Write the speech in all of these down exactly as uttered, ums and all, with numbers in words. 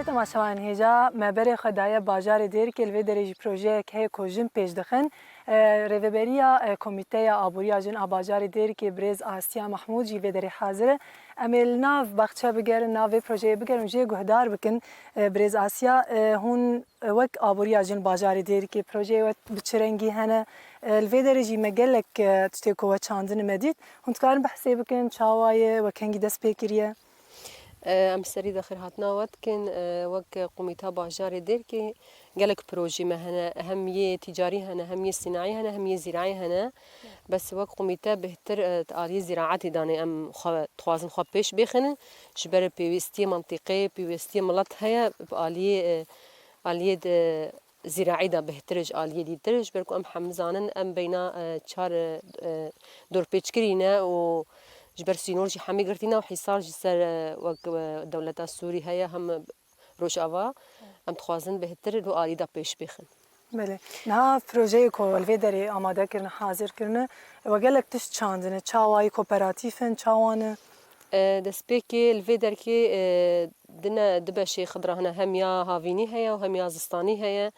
Temaşevanên hêja, me berê xwe daye bajarê Dêrikê, li vê derê jî projeyek heye ku jin pêş dixin. E, rêveberiya, e, Komîteya Aboriya Jin a bajarê Dêrikê birêz Asya Mahmûd jî vê derê hazir e. Em ê li nav baxçe bigerin, nav vê projeyê bigerin û jê guhdar bikin. E, birêz Asya, e, hûn, e, wek aboriya jin bajarê Dêrikê projeyê we bi çi rengî hene? E, li vê derê jî me gelek, e, tiştê ku we çandin me dît. Hûn dikarin behsê bikin, çawa ye, we kengî dest pê kiriye? E, em serî de xêrhatina we dikin. E, wek komîta bajarê Dêrkê gelek projê me hene. Hem yê tîcarî hene, hem yê sînaî hene, hem yê zîraî hene. Bes wek komîte bêhtir, e, di aliyê zîraetê danê em xwe, dixwazin xwe pêş bêxinin. Ji ber pêwîstiyê mentîqê, pêwîstiyê milet heye, bi aliyê, e, aliyê de zîraî de bêhtir e ji aliyê dîtir, ji ber ku em hemî zanin em beyna, e, çar, e, e, dorpêçkirî ne û ji ber sînor jî hemî girtî ne û hîsar jî ser, e, wek, e, dewleta Sûrî heye, hem Rojava. Em dixwazin bêhtir li alî de pêş bêxin. Belê. Niha projeyê ku li vê derê amade kirine, hazir kirine, we gelek tişt çandine. Çawayî kooperatîf in, çawa ne? E, destpêkê li vê derkê, e, dine, du beşê xidra hene, hem ya havînî heye û hem ya zistanî heye.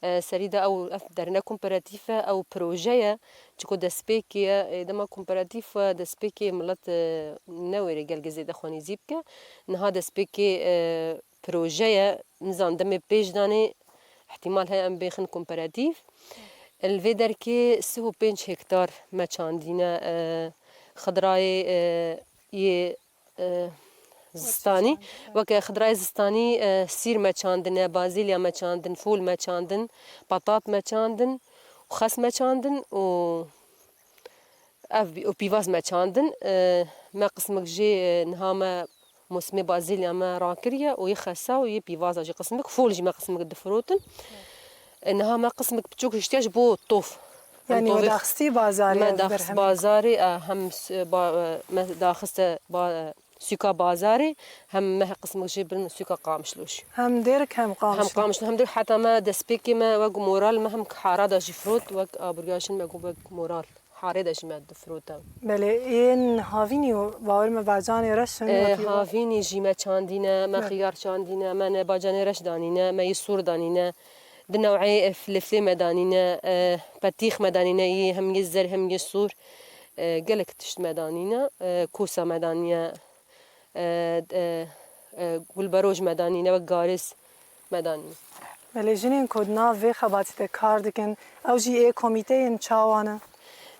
E, serî de ew, ev derine kooperatîf e, ew proje ye. Çiko destpêkê ye, e, dema kooperatîf e, destpêkê milet, e, newêrê gelgê zêde xwenîzî bike. Niha destpêkê, e, proje ye, nizan demê pêş danê, îhtîmal heye em bêxin kooperatîf. Li vê derkê sih û pênc hektar me çandîne, e, xidrayê, e, yê, e, zistanî. Weke xidrayê zistanî, e, sîr me çandine, bazîlya me çandin, fûl me çandin, patat me çandin û xes me çandin û Ev bî-, û pîvaz me çandin. E, me qismik jê, e, niha me mosimê bazîlya me rakiriye û yê xesa û yê pîvaza jî qismik, fol jî me qismik difirotin. E, niha me qismik biçûk hiştiye ji bo tof. Em Yanî we tovê daxistî bazarê me ev daxist berhemê? Bazarê, e, hem s-, ba-, e, me daxiste ba-, e, sûka bazarê, hem me qismik jê birin sûka Qamişlo jî. Hem Dêrik hem Hem Qamişlo. Qamişlo, hem Dêrik, heta me destpêkê me wek moral me hem hara da jî firot, wek aboriya jin me got wek moral. Harê de jî me difirote. Belê, yên havînî û bawer me bacanê reş in, E, wekî havînî jî me çandîne, me Evet. Xiyar çandîne, me ne bacanê reş danîne, me yê sûr danîne. Di new'ê, e, filiflê me danîne, e, petîx me danîne, yê hem yê zer hem yê sûr. E, gelek tişt me danîne, e, kosa me daniye. E, e, e, gulberoj me danîne, wek garêz me danîne. Belê, jinên ku di nav vê xebatî de kar dikin, ew jî ê komîteyên çawa ne?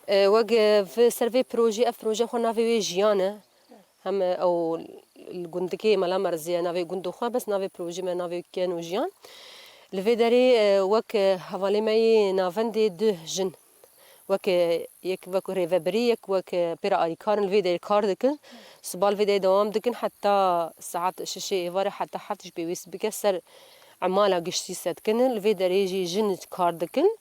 E, wek, e, vi-, ser vê projê, ev proje xwe navê wê Jiyan e. Hem, e, ew li gundikê Mela Merzê ye, navê gund xwe, bes navê projê me navê Keno Jiyan. Li vê derê, e, wek, e, hevalê me yê navendê du jin. Weke yek wek rêvebirî, yek wek pêra alîkar in, li vê derê kar dikin. Siba li vê derê dewam dikin heta saet şeşê êvarê heta heft jî pêwîst bike ser emala giştî sedkin in. Li vê derê jî jin kar dikin.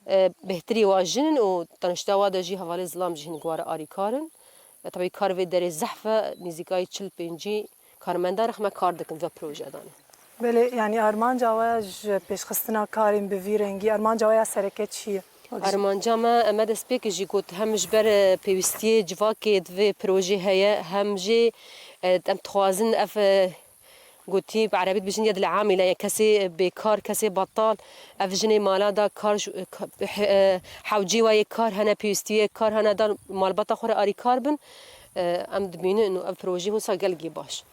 E, bêhtirî wa jin in û tanişta wa de jî hevalê zilam jî hinek wa re alîkar in. E, tabî kar vê derê zehf e, nîzîkayî çil pêncî karmenda rexme kar dikin ve projedanê. Belê, yanî armanca we ji pêşxistina karên bi vî rengî, armanca we ya sereke çi ye? Armanca me, me destpêkê jî got, hem ji ber, e, pêwîstiyê civakê di vê projê heye, hem jî, e, em dixwazin ev, e, gotî bi erebî dibêjin yed el amîle, ya kesê bêkar, kesê betal, ev jinê mala da kar ji, e, ka-, he-, e, hewcê we yê kar hene, pêwîstiyê kar hene, da malbata xwe re alîkar bin. E, em dibînin û ev projê wisa gelgî baş.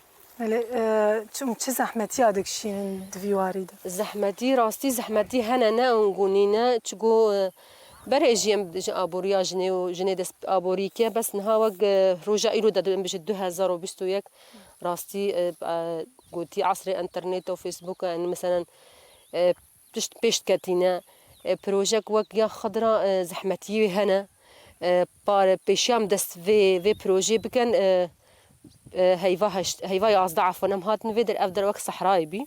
Belê, e, çi, çi zehmetiya dikişînin di vî warî de? Zehmetî, rastî zehmetî hene, ne ew gunî ne, çigo, e, berê jî em ji aboriya jinê û jinê dest aborî ke, bes niha wek, e, roja îro de em bijî du hezar û bîst û yek, rastî, e, e, gotî esrê înternet û Facebook, yani meselen, e, tişt pêş diketîne. E, projek wek ya xidra, e, zehmetî wê hene. E, pare pêşiya em dest vê, vê projê bikin, e, e, heyva heşt, heyva yazdeh efwan em hatin vê der, ev der wek sehrayê bî.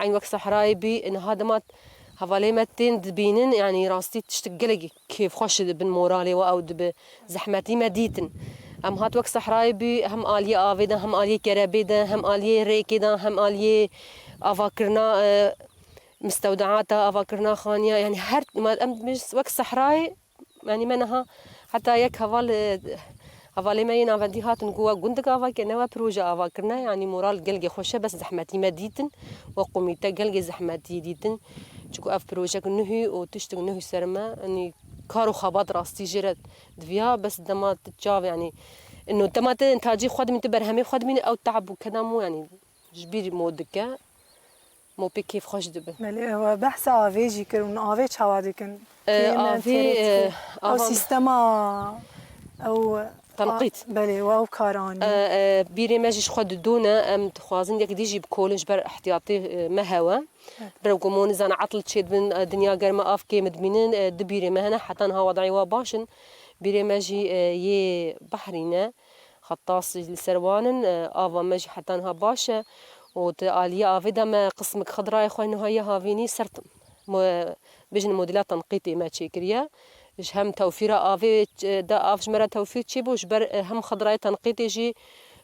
Eyn wek sehrayê bî, niha dema hevalê me tên dibînin, yani rastî tiştik gelek kêfxweş dibin, moralê we ew dibi. Zehmetî me dîtin. Em hat wek sehrayê bî, hem aliyê avê de, hem aliyê kerebê de, hem aliyê rêkê de, hem aliyê avakirina, e, mistewdeata, avakirina xaniya, yani her, ma-, em dibêjin wek sehrayê, yani me niha heta yek heval, e, Hevalê me yên avendî hatin ku we gundek ava kir, ne we proje ava kirine, yanî moral gelgê xweş e, bes zehmetî me dîtin, we komîte gelgê zehmetî dîtin. Çunku ev projek nuhî û tiştek nuhî ser me, yanî kar û xebat rastî jê re diviya, bes dema tu çav, yanî, ino dema tu intacî xwe dimîn, tu berhemê xwe dimîn, ew teab û kedam û, yanî, ji bîr mo dike, mo pê kêfxweş dibe. Belê, we behsa avê jî kir, hûn avê çawa dikin? E, Kê me avê, têrê e, dikin? Ew ava sîstema, ew Tenqît. A, belê, we ew kar anî. E, e, bîrê me jî ji xwe didûne, em dixwazin yek dî jî bikolin ji ber ihtiyatê, e, me hewe. Evet. Ber ku mo nizane etl çêdibin, e, dinya germe av kêm dibînin, e, di bîrê me hene, heta niha wedayê wa baş in. Bîrê me jî, e, yê behrî ne. Xetas jî li ser wan in, e, ava me jî heta niha baş e û di aliyê avê de me qismek xidrayê xwe niha yê havînî ser t-, mo-, bêjin modela tenqîtê me çêkiriye. Ji hem tewfîra avê, e, de av ji me re tewfîr çêbû, ji ber, e, hem xidrayê tenqîtê jî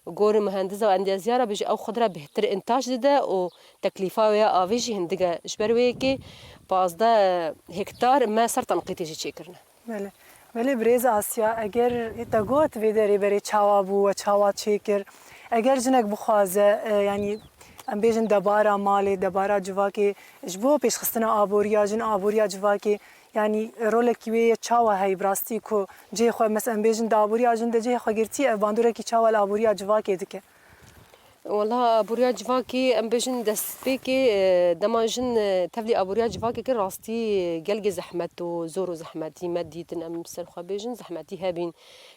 gor muhendisa û endezyara bêje ew xidra bêhtir întac dide û teklîfa wê ya avê jî hindik e. Ji ber wê yekê pazdeh hektar me ser tenqîtê jî çêkirine. Belê. Belê birêz Asya, eger te got vê derê berê çawa bû we çawa çêkir, eger jinek bixwaze, e, yanî em bêjin debara malê, debara civakê, ji bo pêşxistina aboriya jin, aboriya civakê, yanî rolekî wê yê çawa heye bi rastî ku cihê xwe, mes-, em bêjin di aboriya jin de cihê xwe girtî, ev bandorekî çawa li aboriya civakê dike? Wela aboriya civakê, em bêjin destpêkê, e, dema jin, e, tevlî aboriya civakê kir, rastî, e, gelgê zehmet û zor û zehmetî me dîtin, em ser xwe bêjin, zehmetî hebîn.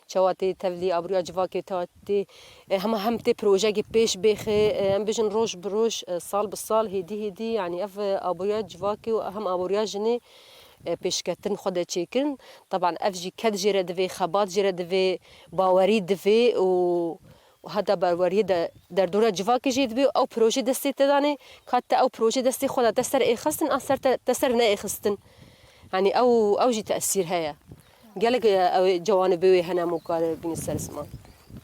Çawa tê tevlî aboriya civakê, ta tê, e, hema hem tê projekê pêş bêxê, e, em bêjin roj bi roj, e, sal bi sal, hêdî hêdî, yanî ev, e, aboriya civakê û hem aboriya jinê, e, pêşketin xwe de çêkirin. Teban ev jî ked jê re divê, xebat jê re divê, bawerî divê û û heta berweriyê de derdora civakê jê dibê û ew proje destê te danê, ka te ew proje destê xwe de te ser êxistin an ser te, te ser neêxistin. Yanî ew, ew jî tesîr heye. Gelek, e, ew ê cewanibê wê hene em û kare bînin ser ziman.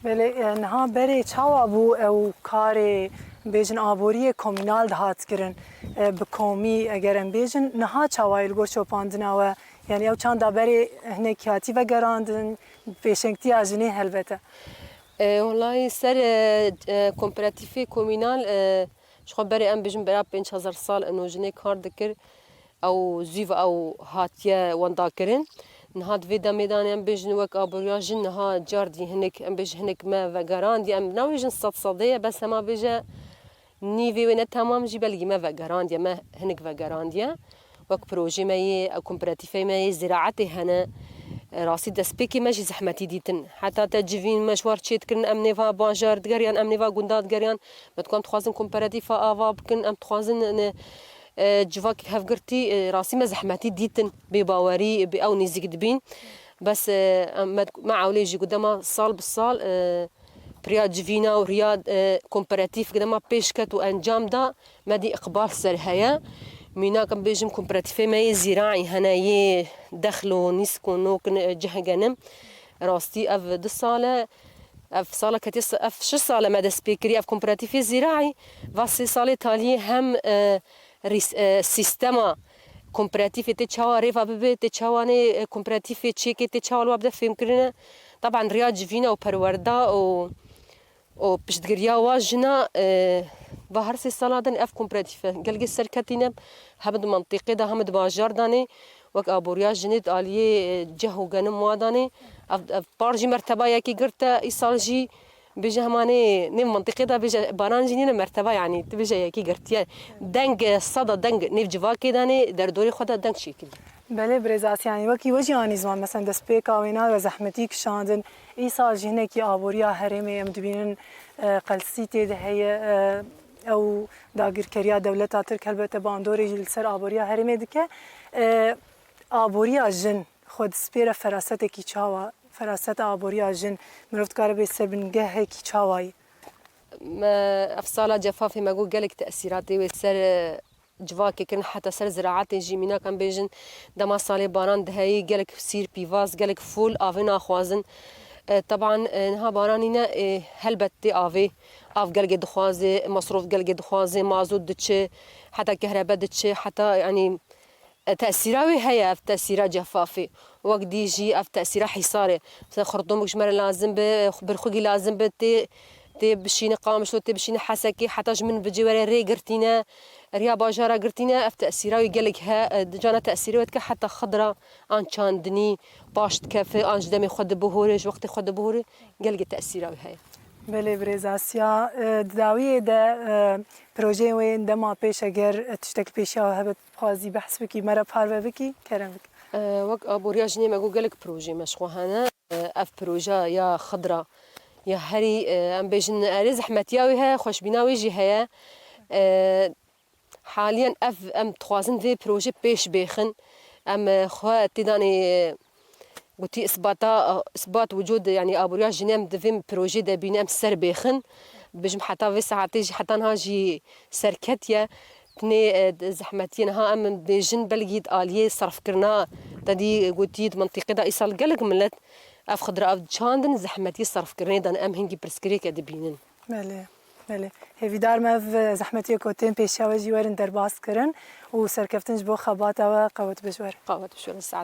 Belê, e, niha berê çawa bû ew karê, bêjin aboriyê komînal dihat kirin, e, bi komî eger em bêjin, niha çawa ye li gor şopandina we? Yanî ew çanda berê hinek hatî vegerandin, pêşengtiya jinê helbet e. E, wellahî ser, e, e, kooperatîfê komînal, e, ji xwe berê em bijin bera pênc hezar sal ino jinê kar dikir. Ew zû ve ew hatiye wendakirin. Niha di vê demê de em bijin wek aboriya jin niha cardî hinek, em bijin hinek me vegerandiye. Em nabêjin sed sedê ye, bes hema bêje nîvê wê ne temam jî belkî me vegerandiye, me hinek vegerandiye. Wek projê me yê, ew kooperatîfê me yê ziraetê hene. Rastî destpêkê me jî zehmetî dîtin. Heta te civîn me ji war çêdikirin, em nêva bajar digeriyan, em nêva gunda digeriyan. Me digot em dixwazin kooperatîfa ava bikin, em dixwazin ne, e, civakek hevgirtî, e, rastî me zehmetî dîtin. Bê bawerî, bê ew nêzîk dibîn. Bes, e, em, me, me ewlê jî got dema sal bi sal, e, Piriya civîna û riya, e, kooperatîf dema pêş ket û encam da, me dî iqbal ser heye. Mînak em bêjim kooperatîfê me yê zîraî hene yê dexl û nîsk û nok, e, cih genim. Rastî ev du sal e, ev sala ketiye se-, ev şeş sal e me dest pê kiriye ev kooperatîfê zîraî. Va sê salê taliyê hem, e, rîs-, e, sîstema kooperatîfê tê çawa rêva bibe, tê çawa nê, e, kooperatîfê çêkê tê çawa li wa bide fêmkirine. Taban riya civîna û perwerda û, û piştgiriya wa jina, e, va her sê sala din ev kooperatîfe gelgê serketîne, hem di mentiqê de hem di bajar danê, wek aboriya jinê di aliyê, e, ceh û genim wa danê. Ev, ev par jî merteba yekî girte, îsal jî Bêje hema nê, nê mentiqê de bêje baran jî nîne merteba, yanî tu bêje yekî girtiye. Deng, e, seda deng nêv civakê de nê derdorê xwe de deng çêkirî. Belê birêz Asya, yanî wekî we jî anî ziman, mesela destpêka wêna we zehmetî kişandin, îsal jî hinekî aboriya herêmê em dibînin, e, qelsî tê de heye, e, ew dagirkeriya dewleta Tirk helbete bandorê jî li ser aboriya herêmê dike. E, aboriya jin xwe dispêre ferasetekî çawa? Feraseta aboriya jin, mirov dikare bê serbingehekî çawa yî? Me ev sala cefafê me got gelek tesîratê wê ser, e, civakê kirin, heta ser ziraetê jî, mînak em bêjin dema salê baran diheyî, gelek sîr, pîvaz, gelek fûl avê naxwazin. E, teban, e, niha baran nîne, e, helbet tê avê. Av gelgê dixwaze, mesrof gelgê dixwaze, mazot diçe, heta kehrebe diçe, heta, yanî, E, tesîra wê heye, ev tesîra cefafê. Wek dî jî ev tesîra hîsarê. Mesela xurtumik ji me re lazim bi, birxugî lazim bi, tê, tê bişîne Qamişlo, tê bişîne Hesekê, heta ji min bi cê were rê girtîne, riya bajara girtîne, ev tesîra wê gelek he, e, di cana tesîrê wê dike heta xidra an çandinî paş dikefe, an ji demê xwe dibihore, ji wextê xwe dibihore, gelekê tesîra wê heye. Belê birêz Asya, e, di dawiyê de, e, projeyên wê yên dema pêş eger, e, tiştek li pêşiya we hebe, dixwazî behs bikî, me re parve bikî, kerem bikî. E, wek aboriya jinê me got gelek projeyê me ji xwe hene. E, ev proje ya xidra, ya herî, e, em bêjin erê zehmetiya wê heye, xweşbîna wê jî heye. E, Haliyen ev em dixwazin vê proje pêş bêxin. Em, e, xwe tê danê, e, gotî isbata, e, isbat wicud, yanî aboriya jinê em di vê projê de bîne, em ser bêxin. Bijim heta vê saetê jî, heta niha jî serketiye. Tinê, e, di zehmetiyê niha em bêjin belgî di aliyê serfkirina te dî gotî di mintîqê de îsal gelek milet ev xidra ev çandin zehmetiyê serfkirinê dan em hingî pirsgirêke dibînin. Belê, belê. Hêvîdar me ev zehmetiyê ku tên pêşiya we jî werin derbas kirin û serkeftin ji bo xebata we qewet bi ji we re. Qewet bi ji we re, saet